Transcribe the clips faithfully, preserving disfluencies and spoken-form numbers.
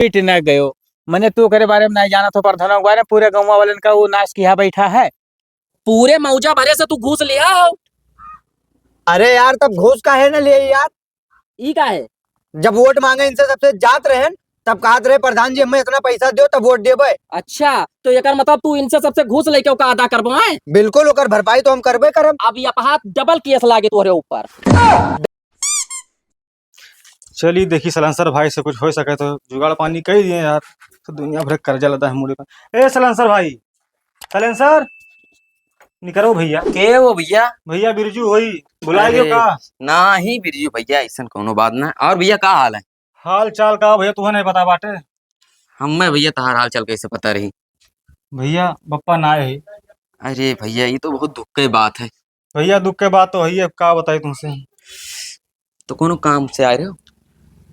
पिट न गयो। मने तू ओकरे बारे में नाहीं जानत हो, प्रधानवा के बारे में, पूरे गउँवा वालन का ऊ नाश किहा बैठा है। पूरे मौजा भरे से तू घूस लिहा हो। अरे यार, तब घूस काहे न लिए यार? ई का है? जब वोट माँगे इनसे सबसे जात रहेन, तब कहत रहे, "प्रधान जी, हमें इतना पैसा दियो, तब वोट देबे।" अच्छा, तो एकर मतलब तू इनसे सबसे घूस लेके ओका अदा करबो, हैं? बिल्कुल, ओकर भरपाई तो हम करबे करब। अब यह बात डबल केस लागे तोहरे ऊपर। चली देखी सलेंसर भाई से कुछ होइ सके तो जुगाड़ पानी कइ दिए यार, तो दुनिया भर के कर्जा लदा है मुड़े पर। ए सलेंसर भाई, सलेंसर, निकरो भइया। के हो भइया? भइया बिरजू होई, भुलाइ गयो अरे, का? नाहीं बिरजू भइया, अइसन कउनो बात ना। और भइया का हाल है? हाल चाल का भइया तुहैं नाहीं पता बाटे? हम्मे भइया तहार हाल चाल कइसे पता रही? भइया बप्पा नाहीं है। अरे भइया ई तो बहुत दुख के बात है। भइया दुख के बात तो है ही, अब का बताई तुमसे। तो कउनो काम से आए रहे हो?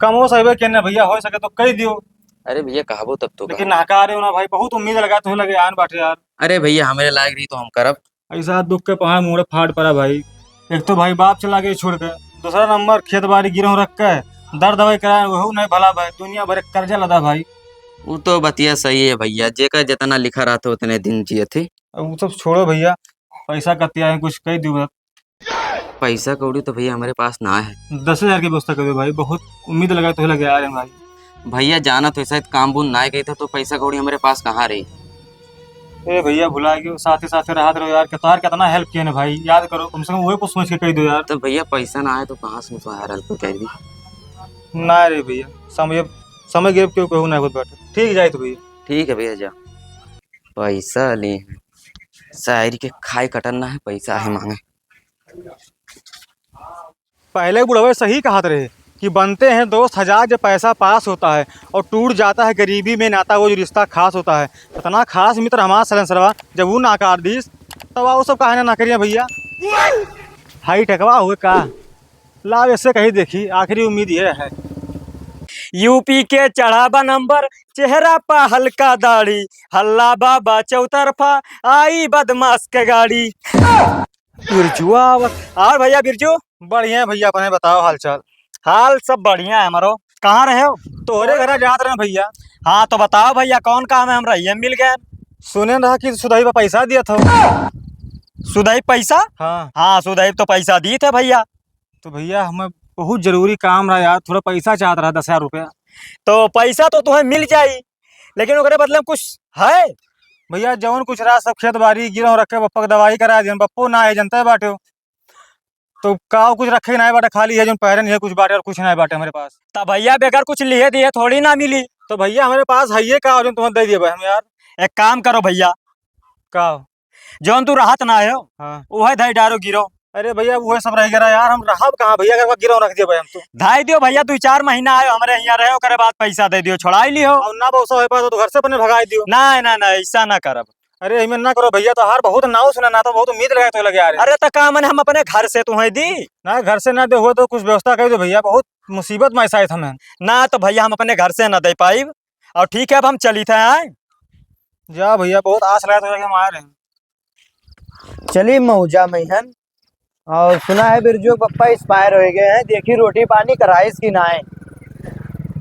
कमवो से अइबे केने भइया, होइ सके तो कइ दियो। अरे भइया कहबो तब तो लेकिन कहबो। नहका रहे हो ना भाई, बहुत उम्मीद लगा तुहैं लगे आन बाटे यार। अरे भइया हमरे लायक रही तो हम करब। अइसा दुख के पहाड़ मुड़े फाट परा भाई। एक तो भाई बाप चला गए छोड़ के, दूसरा नंबर खेत बाड़ी गिरहूँ रख के दर दवाई कराए वहू नाहीं भला भाई, दुनिया भर के कर्जा लदा भाई। ऊ तो बतिया सही है भइया, जेकर जेतना लिखा रहत है उतने दिन जियत है। अब ऊ सब छोड़ो भइया, पैसा कतिया है कुछ कइ दियो। पैसा कौड़ी तो भइया हमरे पास ना है। दस हजार की व्यवस्था करियो भाई, बहुत उम्मीद लगा तुहैं लगे आए रहे भाई। भइया जानत हो शायद काम बून नाहीं कही था तो पैसा कौड़ी हमरे पास कहाँ रही? ए भइया भुलाइ गयो, साथे साथे रहत रहो यार, के-, तोहार केतना help किए ने भाई, याद करो, कम से कम उहे कुछ सोच के कइ दियो यार। तो भइया पैसा ना आए तो कहाँ से हम तोहार help करी? ना रे भइया, समय, समय गिरब केहू केहू ना होत बाटे। ठीक जाइत भइया। ठीक है भइया जा। पैसा ली हैं, शायरी के खाए कटन ना है, पैसा है माँगे। पहले बुढ़वे सही कहत रहे कि बनते हैं दोस्त हजार जब पैसा पास होता है, और टूट जाता है गरीबी में नाता वो जो रिश्ता खास होता है। इतना खास मित्र हमारा सलेंसरवा, जब ऊ नाकार दीस, तब आओ सब काहे ना, ना करिए भइया। हाई टकवा हुए का? लाव ऐसे कही देखी, आखिरी उम्मीद ये है। यूपी के चढ़ा बा नंबर, चेहरा पा हल्का दाढ़ी, हल्ला बा बा चौतरफा, आई बदमाश के गाड़ी। बिरजुआ आवत। और भइया बिरजू? बढ़िया है भइया, अपने बताओ हाल चाल। हाल सब बढ़िया है हमरो। कहाँ रहे हो? तोहरे घरा जात रहे भइया। हाँ तो बताओ भइया, कौन काम है, हमरा ये मिल गए। सुने रहा कि सुधई पे पैसा दिया था। सुधई पैसा? हाँ। हाँ, सुधई तो पैसा दी थे भइया। तो भइया हमें बहुत जरूरी काम रहा यार, थोड़ा पैसा चाहत रहा, दस हजार रुपया। तो पैसा तो तुहैं मिल जाई, लेकिन ओकरे बदले में कुछ है? भइया जौन कुछ रहा सब खेत बाड़ी गिरहूँ रख के बप्पा के दवाई करा दिहन, बप्पो ना है, जनते बाटे हो। तो का कुछ रखे के नाहीं बाटे, खाली है जौन पहरन है कुछ बाटे और कुछ नाहीं बाटे हमरे पास। तब भइया बेगर कुछ लिए दिए थोड़ी ना मिली। तो भइया हमरे पास है ये का, जौन तुहैं दे दिए भाई हम यार। एक काम करो भइया। का? जौन तू रहत ना हो, हाँ। उहै धई डारो गिरो। अरे भइया उहै सब रह गया यार, हम रहब कहाँ भइया, अगर गिरहूँ रख दिए भाई हम तो। धाई दियो भइया, दुइ चार महीना आयो हमरे हियाँ रहे, ओकरे बाद पैसा दे दियो, छोड़ाई लियो। और ना भरोसा होइ पाए तो घर से अपने भगाई दियो। ना, ना, ना, अइसा ना करब। अरे, एहमे ना करो भइया, तोहार बहुत नाव सुने ना, तो बहुत उम्मीद लगा तो लगे आ रहे। अरे, तो का मने हम अपने घर से तुहैं दी? ना, घर से ना दे हुए तो कुछ व्यवस्था कर दो भइया, बहुत मुसीबत में ऐसा है हमें। ना, तो भइया हम अपने घर से ना दे पाइब। और ठीक है, अब हम चली थे, आए। जा भइया, बहुत आस लगा तो लगे हम आ रहे हैं। चली मौजा में हन। और सुना है बिरजू के पप्पा expire होइ गए हैं, देखी रोटी पानी कराइस कि नाय।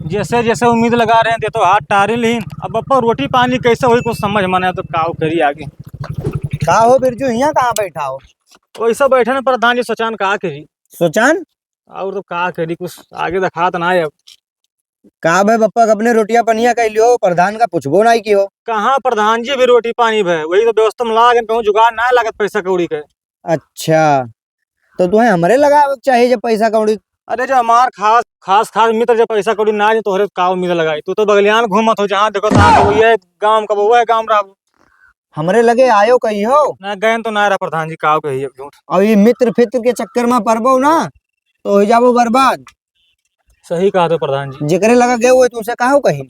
जैसे जैसे उम्मीद लगा रहे हैं, दे तो हाथ टारी लीन। अब पप्पा रोटी पानी कैसे होई, कुछ समझ में ना, तो काव करी आगे। का हो बिरजू, हियाँ कहाँ बैठा हो? वैसा बैठे ना प्रधान जी, सोचान का करी। सोचान? और तो का करी, कुछ आगे दिखात ना है अब। का भाई पप्पा के अपने रोटिया पनिया कइ लियो, प्रधान का पूछबो नाहीं कियो। कहाँ प्रधान जी भी रोटी पानी भय, वही तो व्यवस्था में लागन, कहूँ जुगाड़ ना लागत पैसा कौड़ी के। अच्छा, तो तुहैं हमरे लगावे के चाहिए जब पैसा कौड़ी। अरे, जो हमार खास, खास, खास मित्र जब पैसा कौड़ी ना दे, तोहरे काव मिले लगाई। तू तो बगलियान घूमत हो, जहाँ देखो तहाँ कबो ये गाँव, कबो वह गाँव रहबो। हमरे लगे आयो कहियो। ना, गयन तो ना रहा प्रधान जी, काव कही अब झूठ। और ये मित्र फित्र के चक्कर में पड़बो ना, तो होइ जाबो बर्बाद। सही कहा तो प्रधान जी। जेकरे लगा गए हुए, तुमसे काव कही?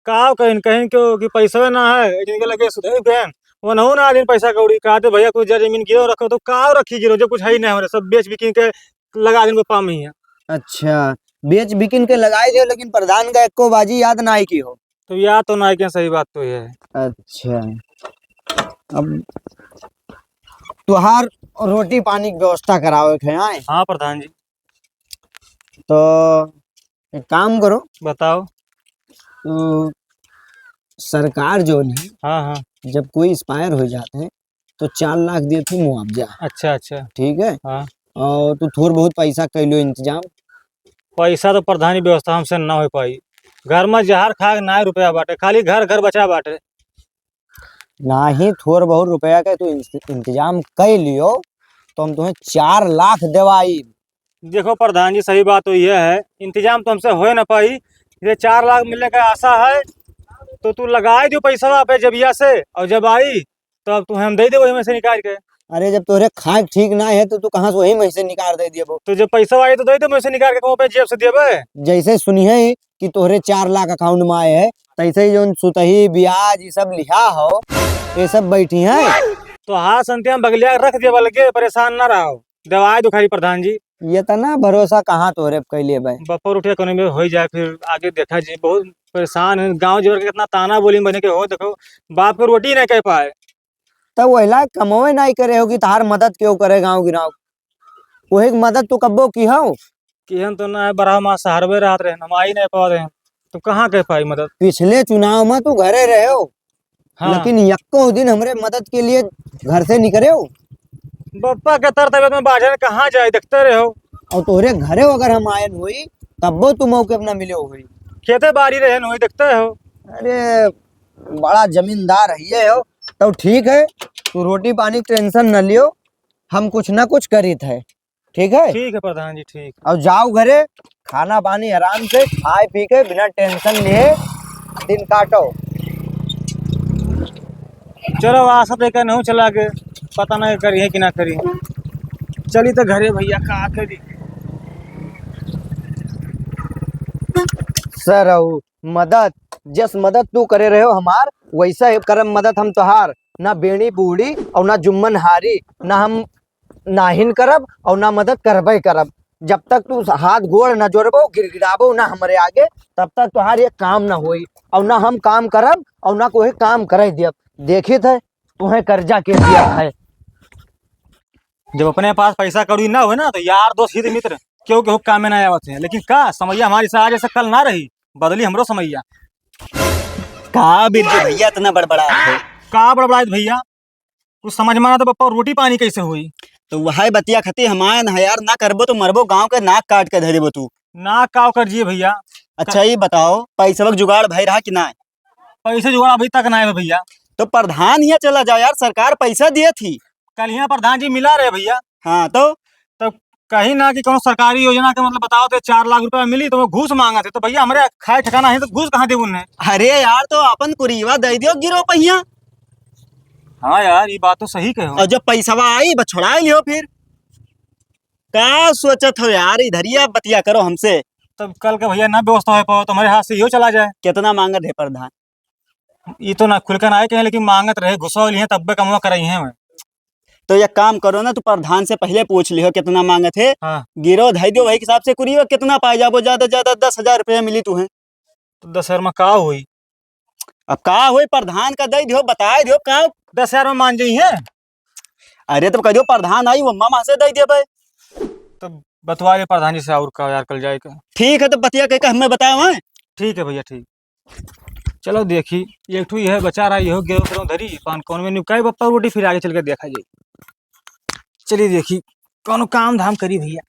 काव कहिन, कहिन क्यों कि पैसवे ना है, जिनके लगे सुधई गयन, वनहु ना दिन पैसा कौड़ी। कहते, "भइया, कुछ जर जमीन गिरव रखो।" तो काव रखी गिरव, जब कुछ है ही नहीं हमरे, सब बेच बिकिन के लगा दिन पप्पा में ही है। अच्छा, बेच बिकिन के लगाए दियो, लेकिन प्रधान का एको बाजी याद ना आई कियो। तो याद तो ना आई कियो, सही बात तो ये है। अच्छा, अब तुहार रोटी पानी की व्यवस्था करावे के है, आए? हाँ प्रधान जी। तो एक काम करो। बताओ। तो सरकार जौन है, हाँ, हाँ। जब कोई expire हो जात है, तो चार लाख देत है मुआवजा। अच्छा, अच्छा। ठीक है? हाँ। और तू थोर बहुत पैसा कइ लियो इंतजाम। पैसा तो प्रधान जी व्यवस्था हमसे ना हो पाई। घर में जहर खा के नाय रुपया बाटे, खाली घर घर बचा बाटे। नाही, थोर बहुत रुपया के तू इंत-, इंतजाम कइ लियो, तो हम तुम्हें चार लाख देवाई। देखो प्रधान जी, सही बात तो यह है, इंतजाम तो हमसे हो ना पाई। ये चार लाख मिलने का आशा है, तो तू लगाए दियो पैसा पे जबिया से, और जब आई, तो अब तुम्हें हम दे दे वही में से निकाल के। अरे, जब तोहरे खाए ठीक ना है, तो तू कहाँ से वही में से निकाल दे दिए वो? तो जब पैसा आई, तो दे दे में से निकाल के, कहूँ पे जेब से देबे। जैसे सुनी है कि तोहरे चार लाख account में आए हैं, तैसे ही जौन सुतही, ब्याज, ये सब लिहा हो, ये सब बैठी हैं। तो हाँ, संतिया में बगलिया रख दिया, बल्कि परेशान ना रहो। दवाई तो खाली प्रधान जी। ये तना भरोसा कहाँ तोरे पे कैले बे? बप्पा रोटिया कोनो में होई जाए, फिर आगे देखा जी। बहुत परेशान है, गाँव जवर के कितना ताना बोली बने के हो, देखो, बाप के रोटी नहीं कह पाए। तब वहिला कमवे नहीं करे हो कि तहार मदद क्यों करे गाँव गिराव? वही मदद तू कब्बो की हो? किहन तो ना है, बरहा माँ शहर में रहत रहे, हम आई नहीं पावत रहे, तो कहाँ कह पाई मदद? पिछले चुनाव में तू घरे रहे हो, हाँ। लेकिन यक्को दिन हमरे मदद के लिए घर से निकरे हो? बप्पा के तर तबियत में बाझन कहाँ जाए, देखते रहे हो। और तोहरे घरे अगर हम आयन होई, तब्बो तू मौके अपना मिले हो होई। खेते बाड़ी रहन होई, देखते हो। अरे, बड़ा जमींदार है ये हो, तो ठीक है, तू रोटी पानी tension न लियो, हम कुछ ना कुछ करीत है, ठीक है? ठीक है प्रधान जी, ठीक। अब जाओ घरे, खाना पानी आराम से खाए पी के बिना tension लिए दिन काटो। चलो, आशा तो एक नहीं चला के, पता नहीं करी है कि ना करी। चली तो घरे भैया, का करी? सर, अउ मदद, जस मदद तू करे रहे हो हमार, वैसा ही करब मदद हम तोहार। ना बेड़ी बूड़ी और ना जुम्मन हारी, ना हम नाहिन करब और ना मदद करबे करब। जब तक तू हाथ गोड़ ना जोड़बो, गिड़गिड़ाबो ना हमरे आगे, तब तक तोहार ये काम ना होई, और ना हम काम करब और ना कोई काम करे दियब। देखित है, तुम्हें कर्जा के दिया है। जब अपने पास पैसा कौड़ी ना होए ना, तो यार दोस्त हित मित्र क्यों केहू कामे ना आवत है। लेकिन का समैया हमारी से आज ऐसा कल ना रही, बदली हमरो समैया। का बिरजू भैया इतना बड़बड़ात है? का बड़बड़ात भैया? कुछ समझ में ना तो बप्पा रोटी पानी कैसे होई? तो वह बतिया खती हम आए ना यार, ना करबो तो मरबो, गाँव के नाक काट के धरे देबो तू। नाक का कर जिए भैया? अच्छा, ये बताओ, पैसवा के जुगाड़ भई रहा कि ना? पैसे जुगाड़ अभी तक ना है भैया। तो प्रधान यहाँ चला जाओ यार, सरकार पैसा दिए थी। कल यहाँ प्रधान जी मिला रहे भैया। हाँ तो? तो कहीं ना कि कोनो सरकारी योजना के मतलब बताओ तो चार लाख रुपया मिली तो वो घूस मांगा थे। तो भैया हमरे खाए ठिकाना है तो घूस कहाँ दे उन्हें? अरे यार, तो अपन कुरीवा दे दियो गिरो पहिया। हाँ यार, ये बात तो सही कहे हो। और जब पैसवा आई, बस छोड़ा लियो फिर। का सोचत हो यार, इधरिया बतिया करो हमसे। तब कल के भैया ना व्यवस्था हो पाओ, तुम्हारे हाथ से यो चला जाए। कितना मांगत है प्रधान? ये तो ना खुल के ना आए कहें, लेकिन मांगत रहे, घुसवा लिए तब कमवा कराई हैं। तो एक काम करो ना, तू प्रधान से पहले पूछ लियो कितना मांगत है। हाँ। गिरो धई दियो, वही हिसाब से करियो, कितना पाए जाबो, ज्यादा ज्यादा दस हजार रुपया मिली तू है। तो दस हजार में का होई? अब का होई, प्रधान का दे दियो, बताए दियो का। दस हजार में मान जाई है। अरे तब कहियो प्रधान आई, वो मामा से दे देबे। तब बतवा ले प्रधान जी से और का यार, कल जाए का। ठीक है, तो बतिया के, के हमें बताओ, हैं? ठीक है भैया, ठीक। चलो देखी, एक ठो यह बचा रहा, यहो गेहूं करो धरी, पान कौन में निकाय बप्पा रोटी, फिर आगे चल के देखा जाए। चलिए देखी, कौनो काम धाम करी भैया।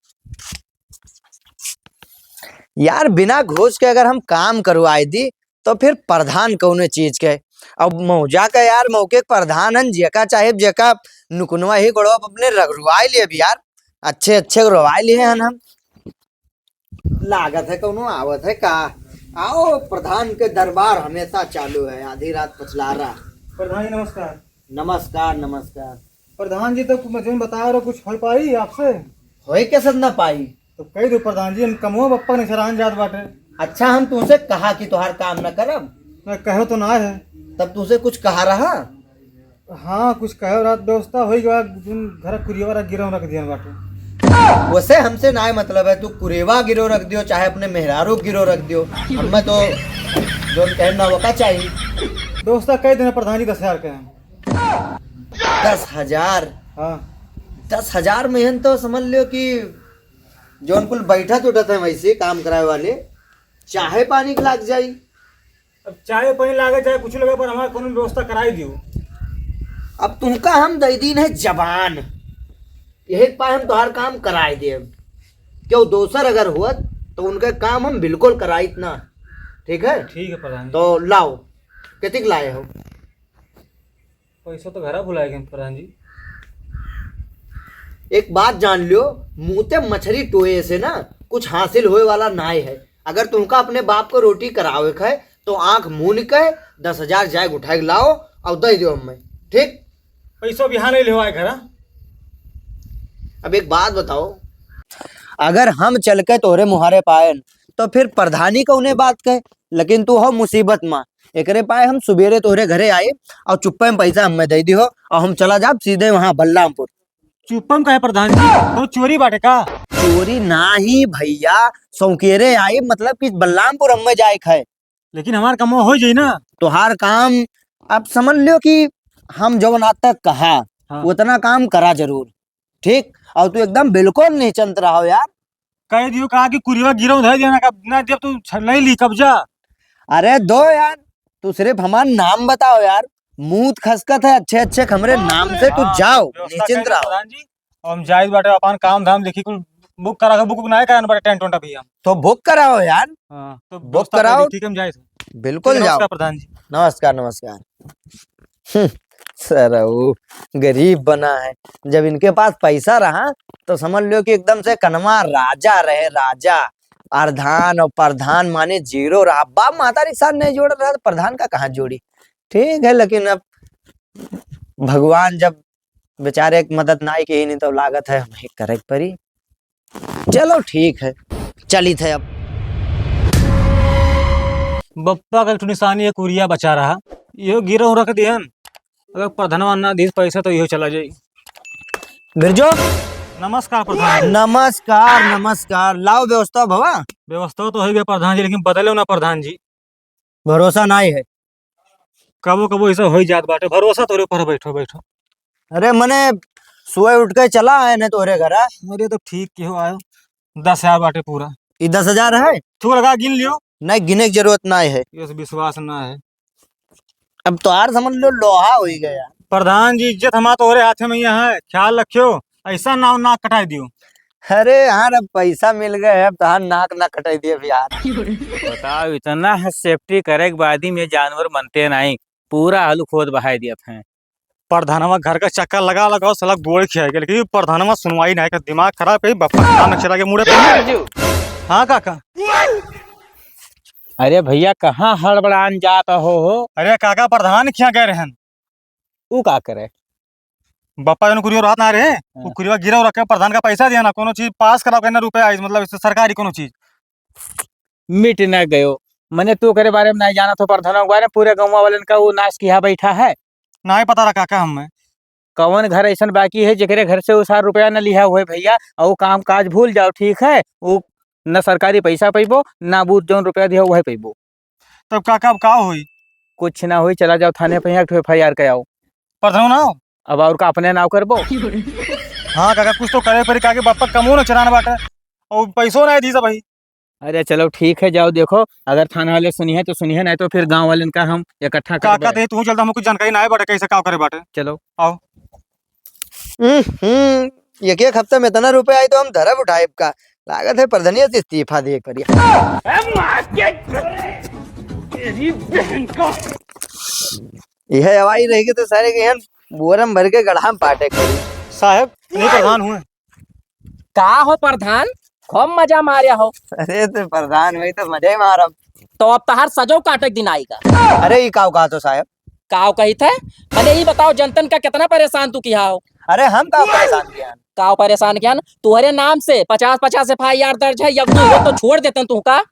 यार, बिना घूस के अगर हम काम करवाए दी, तो फिर प्रधान कौने चीज के? अब मौजा का यार, मौके के प्रधान हन, जेका चाहे जेका नुकुनवा ही गोड़वा पे अपने रगड़वाए लिए अब यार, अच्छे अच्छे रगड़वाए लिए हन हम। लागत है कौनो आवत है का? आओ, प्रधान के दरबार हमेशा चालू है, आधी रात पचलारा। प्रधान जी, नमस्कार। नमस्कार, नमस्कार। प्रधान जी, तो कुछ जौन बता रहे, कुछ हो पाई आपसे? होए कैसे ना पाई? तो कह दो प्रधान जी, हम कमवा बप्पा नहीं सरान जात बाटे। अच्छा, हम तुमसे कहा कि तोहार काम न करब? मैं कहो तो ना है। तब तुमसे कुछ कहा रहा? हाँ, कुछ कहे रात व्यवस्था होई गवा, जिन घर कुरिया वाला गिरव रख दिया बाटे। वैसे हमसे ना मतलब है, तू कुरेवा गिरो रख दियो, चाहे अपने मेहरारू गिरो रख दियो, हमें तो जौन कहे ना वो का चाहिए। व्यवस्था कह देना प्रधान जी, दस हजार के हम। दस हजार? हाँ। दस हजार में हन तो समझ लियो कि जौन कुल बैठत उठत है वैसे काम करावे वाले, चाहे पानी के लाग जाई। अब चाय पानी लागे, चाहे कुछ लगे, पर हमार कौनो व्यवस्था कराई दियो। अब तुमका हम दे दीन है जबान, यही पाए हम तोहार काम कराई देब। क्यों दोसर अगर होत तो उनके काम हम बिल्कुल कराइत ना। ठीक है? ठीक है प्रधान जी। तो लाओ, कितिक लाए हो? पैसा तो घरा भुलाए गए प्रधान जी। एक बात जान लियो, मुँह ते मछरी टोए से ना कुछ हासिल होए वाला नाय है। अगर तुमका अपने बाप को रोटी करावे के है तो आँख मून के दस हजार जाए उठाए के लाओ और दे दियो हमें, ठीक? पैसा बिहान ही लेवाए घरा। अब एक बात बताओ, अगर हम चल के तोहरे मुहारे पाएन तो फिर प्रधानी कौने बात के? लेकिन तू हो मुसीबत मा, एकरे पाए हम सुबेरे तोहरे घरे आए और चुप्पे में पैसा हमें दे दिहो और हम चला जाब सीधे वहाँ बलरामपुर। चुप्पम का है प्रधान जी, तो चोरी बाटे का? चोरी नाही भैया, सौकेरे आई, मतलब कि बलरामपुर हमें जाए के है। लेकिन हमार कमवा हो जाई ना। तोहार काम, आप समझ लियो कि हम जवन आज तक कहा, हाँ। उतना काम करा जरूर, ठीक? और तू एकदम बिल्कुल निश्चिंत रहो यार। कह दियो कहा कि कुरिवा गिरो धर दिया ना, कब ना जब तू छ-, ले ली कब्जा। अरे दो यार, तू सिर्फ हमार नाम बताओ यार, मूत खसकत है अच्छे अच्छे हमरे नाम से, तू हाँ, जाओ, व्यवस्था निश्चिंत कर रहो। प्रधान जी, हम जाइत बाटे अपन काम धाम देखी, कुल बुक करा के, बुक, बुक ना करान बाटे टेंट वेंट अभी हम। तो बुक कराओ यार। हाँ, तो बुक व्यवस्था कर कराओ। दी, ठीक है, हम जाइत हैं। बिल्कुल ठीक है, जाओ। नमस्कार प्रधान जी। नमस्कार, नमस्कार। हम्म, सरऊ गरीब बना है। जब इनके पास पैसा रहा तो समझ लो कि एकदम से कनमा राजा रहे, राजा। अर्धान और प्रधान माने जीरो रहा। बाप महतारी के साथ नहीं जोड़ रहा तो प्रधान का कहाँ जोड़ी? ठीक है, लेकिन अब भगवान जब बेचारे के मदद नाई की, नहीं तो लागत है हमें करे के परी। चलो ठीक है, चलित है अब। बप्पा का एक ठो निशानी, एक उरिया बचा रहा, इहो गिरहू रख दिहन। अगर प्रधनवा ना दीस पैसा तो इहो चला जाई। बिरजो। नमस्कार प्रधान। नमस्कार, नमस्कार। लाओ व्यवस्था भवा। व्यवस्था तो हो गया प्रधान जी, लेकिन बदले ना प्रधान जी। भरोसा नाई है। कबो कबो ऐसा हो ही जात बाटे। भरोसा तोरे ऊपर, बैठो, बैठो। अरे मने सुबह उठ के चला आए ने तोरे घर, आ? अरे तो ठीक के हो आयो। दस हजार बाटे पूरा। ई दस हजार है? तू लगा गिन लियो। नहीं, गिने की जरूरत नाई है। ये से विश्वास ना है। अब तोहार समझ लो लोहा होई गया। प्रधान जी, इज्जत हमार तोहरे हाथे में यहाँ है, ख्याल रखियो, ऐसा नाव नाक कटाई दियो। अरे यार, अब पैसा मिल गए है, अब तोहार नाक ना कटाई दिए अब यार। बताओ, इतना है safety करे के बाद ही में जानवर मनते नहीं, पूरा आलू खोद बहाई दिया था। प्रधानवा घर का चक्कर लगा लगा साला गोड़ खिया गया, लेकिन प्रधानवा सुनवाई नहीं कर, दिमाग खराब है, बप्पा कान चला गया मुड़े पे। हाँ काका। अरे भैया, कहाँ हड़बड़ान जात हो, हो? अरे काका, प्रधान खिया गए रहन। ऊ का करे? बप्पा जन कुरियो रहत ना रहे, हाँ। ऊ कुरियो गिरव रखे, प्रधान का पैसा दिया ना, कोनो चीज पास कराओ, कहना रुपया आई, मतलब इससे सरकारी कोनो चीज। मिट ना गयो, मने तू ओकरे बारे में नहीं जानत हो, प्रधान के बारे में पूरे गाँव वालन का वो नाश किया बैठा है। नहीं पता रहा काका हमें। कौन घर ऐसन बाकी है जेकरे घर से वो सार रुपया न लिया हुए भैया, और वो काम काज भूल जाओ, ठीक है? वो न सरकारी पैसा पैबो, ना बूथ जौन रुपया दिया वही पैबो। तब काका अब का होई? कुछ ना होई, चला जाओ थाने पे, यहाँ एक ठो F I R के आओ। प्रधान ना हो? अब और का अपने नाव करबो? हाँ काका, कुछ तो करे पड़ी, काके बापा कमो न चलान बाटे, और पैसो ना दी सब भाई। अरे चलो ठीक है, जाओ देखो, अगर थाना वाले सुनी है तो सुनी है, नहीं तो फिर गाँव वाले का हम इकट्ठा कर काका दें। ते तू चलता, हमको जानकारी ना है बाटे, कैसे का करे बाटे। चलो। आओ। हम्म, हम्म, एक एक हफ्ता में इतना रुपया आई तो हम धरब उठाइब का। लागत है प्रधनिया से इस्तीफा दे पड़ी। ए, मार के तेरी बहन का। यह हवाई रहेगी तो सारे के यहाँ बोरम भर के गढ़ा में पाटे करी। साहब, नहीं प्रधान हुए। का हो प्रधान, खूब मजा मार्या हो। अरे तो प्रधान, वही तो मजा ही मारब। तो अब तहार सजो काटे के दिन आएगा। अरे, ई काव कहा तो साहब? काव कही थे? मने ई बताओ, जनतन का कितना परेशान तू किया हो? अरे, हम काव परेशान किया? काव परेशान किया न? तुहरे नाम से पचास पचास F I R दर्ज है, एक दो हो तो छोड़ देते तुहका।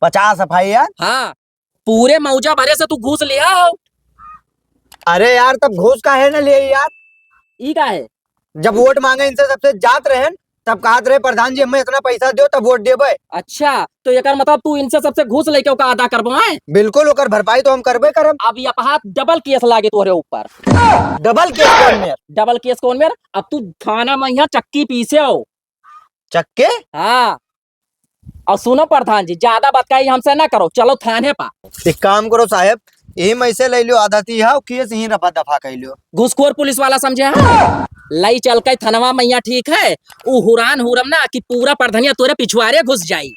पचास F I R? हाँ। पूरे मौजा भरे से तू घूस लिया हो। अरे यार, तब घूस काहे न लिए यार? ई का है? जब वोट मांगे इनसे सबसे जात रहन, तब कहत रहे, "प्रधान जी, हमें इतना पैसा दो, तब वोट देबे।" अच्छा, तो एकर मतलब तू इनसे सबसे घूस लेके ओका अदा करबो, हैं? बिल्कुल, ओकर भरपाई तो हम करबे करब। अब ये अपहात double case लागे तोहरे ऊपर। Double case कौन मेर? Double case कौन मेर? अब तू थाना में यहाँ चक्की पीसे हो। चक्के? हाँ। और सुनो प्रधान जी, ज्यादा बतकही हमसे ना करो, चलो थाने पा। एक काम करो साहेब, यही में से ले लियो आधा तीहा, केस यहीं रफा दफा कर लियो। घुसखोर पुलिस वाला समझे है? लई चल के थनवा मइया ठीक है, उ हुरान हुरम ना कि पूरा प्रधनिया तोरे पिछुआरे घुस जाई।